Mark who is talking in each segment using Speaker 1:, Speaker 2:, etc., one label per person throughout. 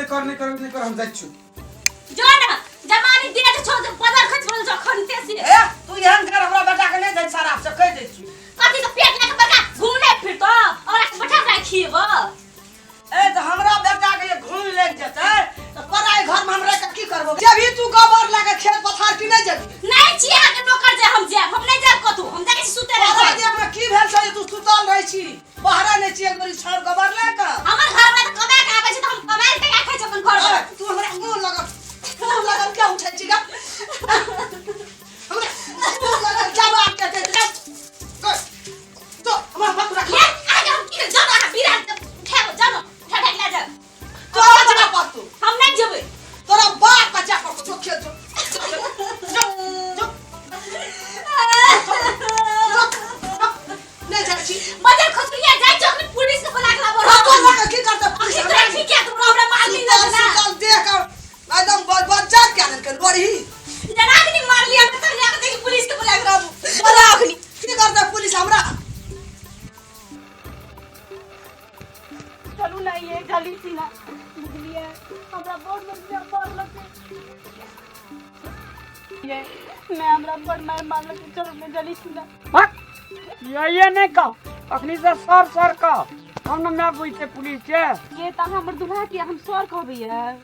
Speaker 1: नहि कर, नहि कर, नहि कर, हम जाइ छी।
Speaker 2: जो ना जमानी दिया जे छौ जे बदर खच पड़ल छौ खनते से।
Speaker 3: ए तू एहन कर, हमरा बेटा के नहि दै शराब से कहि दै छी।
Speaker 2: कथी के पेट लए के बड़का घूमने फिरतो और बैठा के खिएबो।
Speaker 3: ए तऽ हमरा बेटा के जे घून लागि जेतै तऽ पराई घर में हम रहि के की करबो? जेबही तू गोबर लए के खेत पथार की नहि जेबही?
Speaker 2: नहीं छी अहाँके नौकर जे हम जायब, हम नहीं जायब कतहु, हम जाइ छी सुते रहै
Speaker 3: पराई
Speaker 2: छी।
Speaker 3: देह में की भेल छौ जे तू सुतल रहै छी, बाहरे नहि छी एक बेरी छाउर गोबर लए के?
Speaker 2: हमर घर में तऽ कमाए के आबै छै तऽ हम कमाए के टका खाइ छी अपन घर में।
Speaker 3: ए, तू हमरा मुंह लगल, मुंह लगल क्या उठै छी गा? हमरा मुंह लगल क्या बात कहै छी? तो हमरा मत रख।
Speaker 2: ये आगे हम की जानो, अहाँ बिरा उठाबो जानो, उठा उठा के ले जाओ।
Speaker 3: तोरा जा पड़तौ।
Speaker 2: हम नहीं जेबै।
Speaker 3: तोरा बाप का जा पड़तौ, जो खेत जो। जो जो नहीं जाइ छी।
Speaker 2: बजर खसुरिया जाइ छौ अखनी पुलिस के बोला के लाबो।
Speaker 3: तो लगा की करतै?
Speaker 2: अखनी तोरा ठीक है, तू हमरा मारली ना
Speaker 3: सुतल
Speaker 2: ना।
Speaker 3: सुतल देह के एकदम बच्चा क्या देलकै लोरही।
Speaker 2: जना अखनी मारली हमरा तब जाके देखी पुलिस के बोला के लाबो। बोला अखनी।
Speaker 3: की करतै पुलिस हमरा?
Speaker 4: चलू ना ये जल्दी सी ना, बुझलिए हमरा बहुत बढ़िया मारलक ये, मैं हमरा बड़ मार मारलक। चलू ना जल्दी सी ना।
Speaker 5: हट, ये नहीं कहो अखनी से सर सर कहो, हम न मैं बुझते पुलिस के।
Speaker 4: ये त हमर दुल्हा के हम सर कहबै है।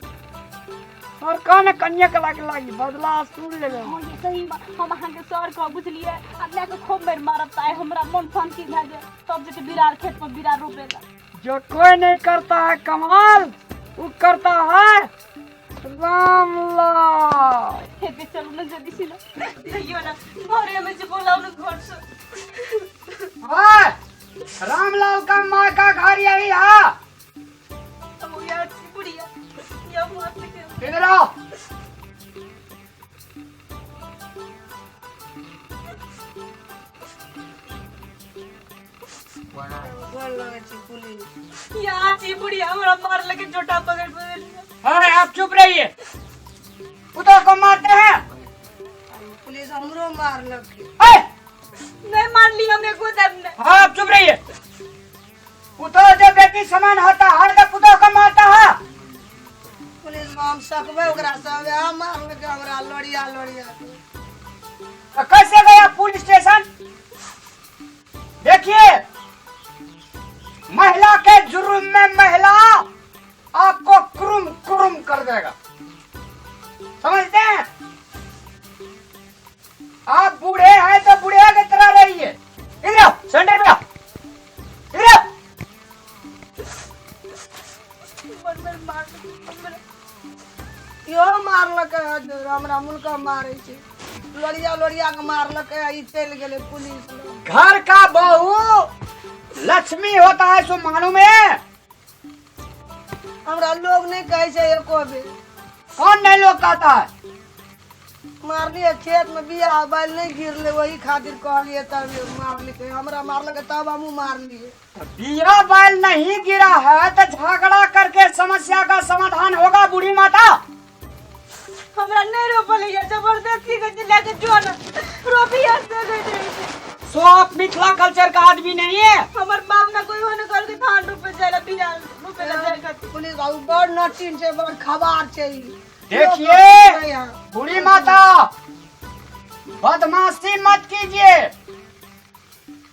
Speaker 5: सर कह ने कन्या के लागे लागी बदला सुन लेबे।
Speaker 4: हाँ ये सही बात, हम अहाँ के सर कह बुझलिए, आ लए के खूब मारि मारब त आइ हमरा मन शांति भए जाए, तब जेते बिरार खेत पर बिरार रोपे ला।
Speaker 5: जो कोई नहीं करता है कमाल वो करता है रामलाल।
Speaker 4: हेते चलू ना जल्दी से ना, कहियो ना घरे में जे बोलाउ ना घर से।
Speaker 5: हाँ, रामलाल का माँ का घर यही है।
Speaker 4: अब यार बुढ़िया या मार सके।
Speaker 5: इधर आओ।
Speaker 3: गोर लगै छी पुलिस।
Speaker 4: यार जी बुढ़िया हमरा मार लगे जोटा पकड़ पकड़।
Speaker 5: अरे आप चुप रहिए, पुतों को मारते हैं।
Speaker 3: पुलिस हमरो मारलक।
Speaker 5: ए!
Speaker 4: नहीं मार ली हम एको दम ने।
Speaker 5: हाँ आप चुप रहिए। पुतों जो बेटी समान होता है तो पुतों को मारता है।
Speaker 3: पुलिस हम सकबै ओकरा सब वएह मारलक हमरा लोरिया लोरिया के।
Speaker 5: तो कैसे गया पुलिस स्टेशन? देखिए महिला के जुर्म में महिला आपको क्रुम क्रुम कर देगा, समझते हैं? आप बूढ़े हैं तो बूढ़े की तरह रहिए। इधर आओ, सेंटर पे आओ, इधर आओ।
Speaker 3: इहो मारलक है हमरा मुनका मारै छै, लोरिया लोरिया के मारलक है, ई चलि गेलै पुलिस लग।
Speaker 5: घर का बहू लक्ष्मी होता है सो मालूम है।
Speaker 3: हमरा लोग नहीं कहै छै एको बेर।
Speaker 5: कौन नहीं लोग कहता है?
Speaker 3: मारलिए खेत में बिया बैल नहीं गिरले, वही खातिर कहलिए तब मारलिए, हमरा मारलक तब हमहूँ मारलिए।
Speaker 5: बिया बैल नहीं गिरा है तो झगड़ा करके समस्या का समाधान होगा बूढ़ी माता।
Speaker 4: हमरा नहीं रोपल है, जबरदस्ती के लेके जो ना रोपिया से गई रही।
Speaker 5: सो आप मिथिला कल्चर का आदमी नहीं है।
Speaker 4: हमर बाप ना कोई होने कर के धान रोपे जाए बिया रोपे ला जाए खातिर।
Speaker 3: पुलिस बाबू बड़ नटीन छै, बड़ खबार छै ई।
Speaker 5: देखिए बूढ़ी माता, बदमाशी मत कीजिए,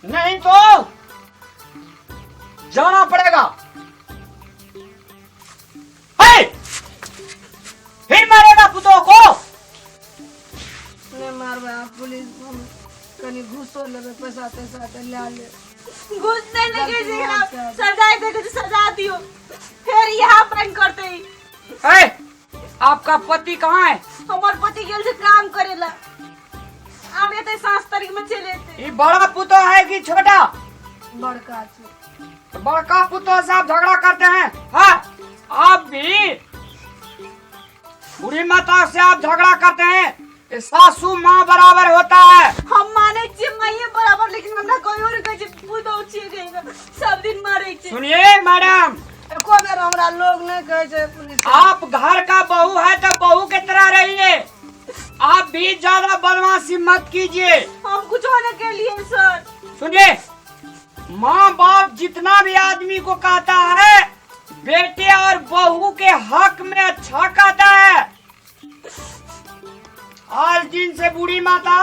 Speaker 5: नहीं तो जाना पड़ेगा। हे! फिर मारेगा पुतों को।
Speaker 3: नहीं मारबै आब पुलिस, हम कनी घूसो लेबै, पैसा तैसा तऽ लए लेब।
Speaker 4: घूस नहीं लगे जे सजा दे के सजा दियो, फिर यहाँ बंद करते ही।
Speaker 5: ए, आपका पति कहाँ है?
Speaker 4: हमार पति गेल छै काम करेला, आब एते 7 तारीख में चले एते।
Speaker 5: ये बड़ा पुतो है कि छोटा?
Speaker 3: बड़का छै।
Speaker 5: बड़का पुतो से आप झगड़ा करते हैं? हाँ, आप भी बुढ़ी माता से आप झगड़ा करते हैं। ये सासू माँ बराबर होता है।
Speaker 4: हम माने छियै माइये बराबर, लेकिन हमरा कोई और कहै छै पुतोह छियै कहियो, सब दिन मारै छै।
Speaker 5: सुनिए मैडम,
Speaker 3: एको बेर हमरा लोग नहीं कहै छै पुलिस।
Speaker 5: आप घर का बहू है तो बहू के तरह रहिए, आप भी ज्यादा बदमाशी मत कीजिए।
Speaker 4: हम कुछ होने के लिए सर।
Speaker 5: सुनिए, माँ बाप जितना भी आदमी को कहता है बेटे और बहू के हक में अच्छा कहता है। आज दिन से बूढ़ी माता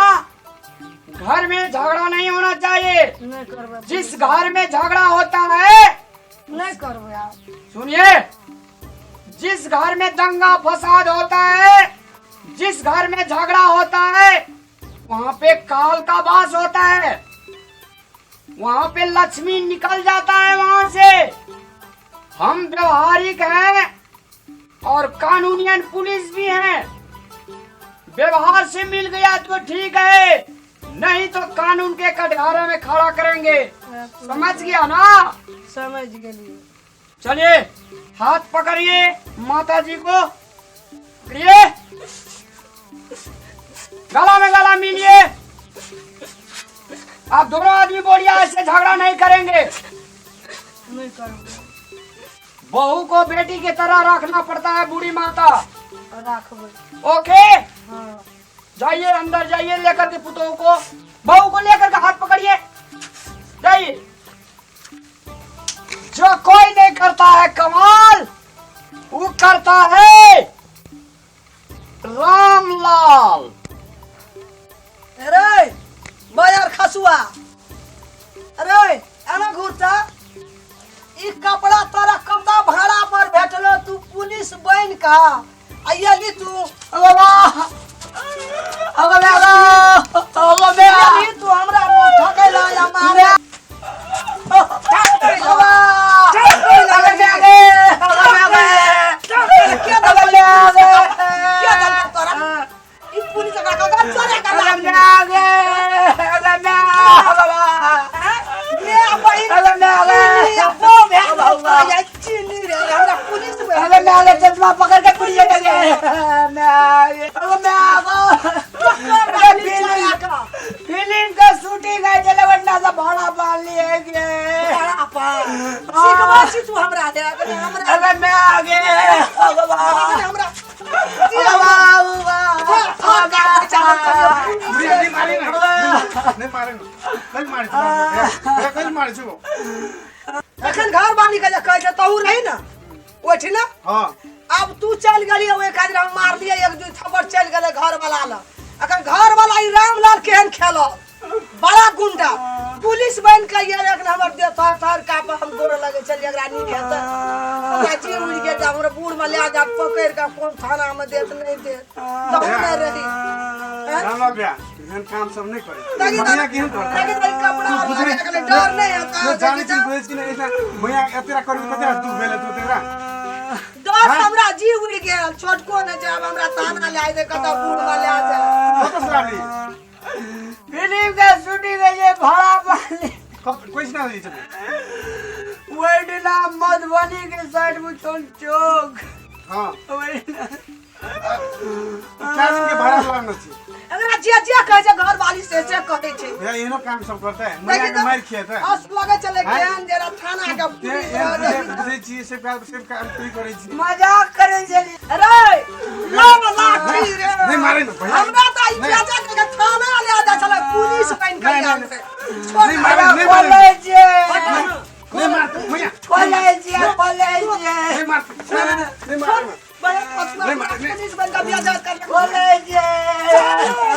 Speaker 5: घर में झगड़ा नहीं होना चाहिए।
Speaker 3: नहीं करबै।
Speaker 5: जिस घर में झगड़ा होता है,
Speaker 3: नहीं करबै आब।
Speaker 5: सुनिए, जिस घर में दंगा फसाद होता है, जिस घर में झगड़ा होता है, वहां पे काल का वास होता है, वहां पे लक्ष्मी निकल जाता है वहां से। हम व्यवहारिक हैं और कानूनियन पुलिस भी हैं। व्यवहार से मिल गया तो ठीक है, नहीं तो कानून के कटघरे में खड़ा करेंगे। समझ गया ना?
Speaker 3: समझ गेलियै।
Speaker 5: चलिए हाथ पकड़िए माता जी को, पकड़िए, गला में गला मिलिए। आप दोनों आदमी बोलिए ऐसे झगड़ा नहीं करेंगे।
Speaker 3: नहीं करबै।
Speaker 5: बहू को बेटी के तरह रखना पड़ता है बूढ़ी माता।
Speaker 3: राखबै।
Speaker 5: ओके।
Speaker 3: हाँ।
Speaker 5: जाइए अंदर जाइए, लेकर के पुतोह को, बहू को लेकर के हाथ पकड़िए जाइए। जो कोई नहीं करता है कमाल, वो करता है रामलाल।
Speaker 3: अरे बाजार खसुआ, अरे एना घुरता, ई कपड़ा तोरा कपड़ा भाड़ा पर भेटलो, तू पुलिस बन का अयली तू।
Speaker 5: बाबा अगो
Speaker 3: अयली तू हमरा ठकैला या मारे।
Speaker 5: बाबा
Speaker 3: के दल के दल तोरा ई पुलिस का कपड़ा चोरे का ले बहिन ले चीनी रे हमरा पुलिस बन।
Speaker 5: चश्मा पकड़ के पुलिस फिल्म का शूटिंग है चले वरना से भाड़ा बांध लिए गए।
Speaker 3: सिखबा छी तू हमरा दे हमरा।
Speaker 5: अरे मैं आ गए।
Speaker 3: हमरा
Speaker 1: नहीं मारे ना, नहीं मारे ना, कहीं मारे छौ, कहीं मारे छौ।
Speaker 3: एखन घर बानी के जे कहै छै तहू रही ना ओहिठिना।
Speaker 1: हाँ।
Speaker 3: आब तू चलि गेली, ओहि खातिर हम मारलियै एक दू थप्पड़, चलि गेलै घर वाला लग। एखन घर वाला ई रामलाल केहन खेलल बड़ा गुंडा पुलिस बनि के ये एखन हमर देह थर थर कापे। हम दौड़े लगै छलियै, एकरा नीक हेतै? हमरा जी उड़ि गेल जे हमरा बूढ़ मे लए जायत पकड़ि के, कोन थाना मे देत नहि देत, तहू नहि रही।
Speaker 1: रामलाल भैया एहन काम सब नहीं करे।
Speaker 3: तगी
Speaker 1: भैया केहन करतै?
Speaker 3: तगी तगी कपड़ा
Speaker 1: तू बुझै
Speaker 3: लगा के डर नहि हेतै?
Speaker 1: तू जानै छी, बुझै छी ने, ऐसा भैया एतेरा करबी कतेरा दुख भेल हेतौ तेरा।
Speaker 3: डर हमरा जी उड़ि गेल, छोटको नहि छै। आब हमरा थाना लए जाय, कतऽ बूढ़ मे लए जाय।
Speaker 1: कतऽ से लाबली?
Speaker 5: फिल्म का शूटिंग है ये भाड़ा बांध।
Speaker 1: कोई ना ली चले।
Speaker 5: वही मधुबनी के साइड में चौक।
Speaker 1: हाँ।
Speaker 5: वही
Speaker 1: चार दिन के भाड़ा लागल छी।
Speaker 3: एकरा जे जे कहै छै घर वाली से से कहै छै।
Speaker 1: भैया एहनो काम सब करतै, मैया के मारि खिएतै?
Speaker 3: हंस लगै छलै
Speaker 1: हैं?
Speaker 3: केहन जेना थाना के
Speaker 1: ते
Speaker 3: पुलिस
Speaker 1: एहन
Speaker 3: रहै।
Speaker 1: बुझै छी से काम सिर्फ काम तू करै छी।
Speaker 5: मजाक करे चली।
Speaker 3: अरे लव लाठी रे।
Speaker 1: नहीं मारे ना भैया।
Speaker 3: हमरा तऽ ई
Speaker 1: नहीं।
Speaker 3: चाचा के थाना ले जाइ छलै पुलिस बनि के
Speaker 1: नहीं,
Speaker 3: आयल
Speaker 1: नहीं,
Speaker 3: से। छोड़।
Speaker 1: नहीं मारे, नहीं मारे।
Speaker 5: कॉलेज
Speaker 1: नहीं मारते भैया।
Speaker 5: कॉलेज कॉलेज
Speaker 1: नहीं मारते, नहीं मारे।
Speaker 3: नहीं
Speaker 1: मारे, नहीं।
Speaker 3: पुलिस बनि के बियाह कर।
Speaker 5: कॉलेज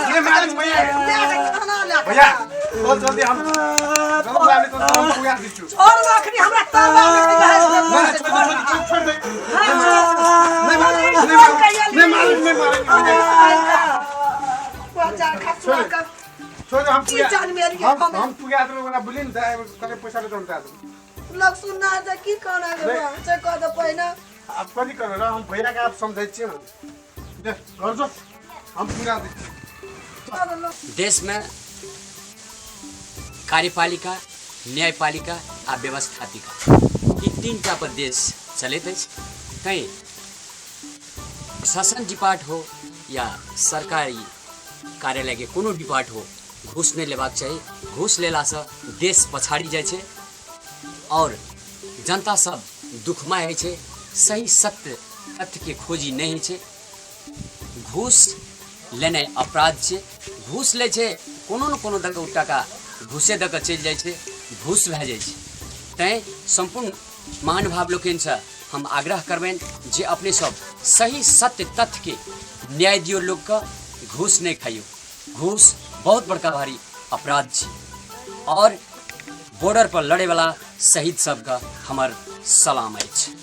Speaker 1: नहीं मारे भैया।
Speaker 3: ले के थाना ले के।
Speaker 1: भैया बहुत जल्दी हम जल्दी लाबली तो हम पुगा दै छु।
Speaker 3: छोड़ ना, अखनी हमरा ताला में
Speaker 1: नहीं
Speaker 3: रहै।
Speaker 1: छोड़ दे, छोड़ छोड़ दे। नहीं मारे, नहीं मारे, नहीं मारे, नहीं मारे भैया।
Speaker 3: खसुआ के
Speaker 1: छोड़ दे हम
Speaker 3: की
Speaker 1: पुगा
Speaker 3: जान मेरी।
Speaker 1: हम पुगा देबै ओकरा, बोली ने कते पैसा लेतौ हम दए देबै।
Speaker 3: लोग सुनना है की कहना है से कह दे पहिने।
Speaker 1: आब कथी करबै र, हम भैया के आब समझै छियै ने। दे घर जो, हम पुगा दै छी।
Speaker 6: देशमे कार्यपालिका, न्यायपालिका आ व्यवस्थापिका ई तीनटा पर देश चलैत अछि। तैँ प्रशासन डिपार्ट हो या सरकारी कार्यालयके कोनो डिपार्ट हो, घूस नहि लेबाक चाही। घूस लेलासँ देश पछाड़ी जाइ छै आओर जनता सब दुखमय होइ छै, सही सत्य तथ्यके खोजी नहि होइ छै। घूस लेनाइ अपराध छै। घूस लै छै, कोनो ने कोनो दऽ कऽ ओ टाका घूसे दऽ कऽ चलि जाइ छै, घूस भए जाइ छै। तैँ सम्पूर्ण महानुभाव लोकनिसँ हम आग्रह करबनि जे अपने सब सही सत्य तथ्यके न्याय दियौ, लोकके घूस नहि खाइयौ। घूस बहुत बड़का भारी अपराध छै। और बॉर्डर पर लड़ेवाला शहीद सबके हमर सलाम अछि।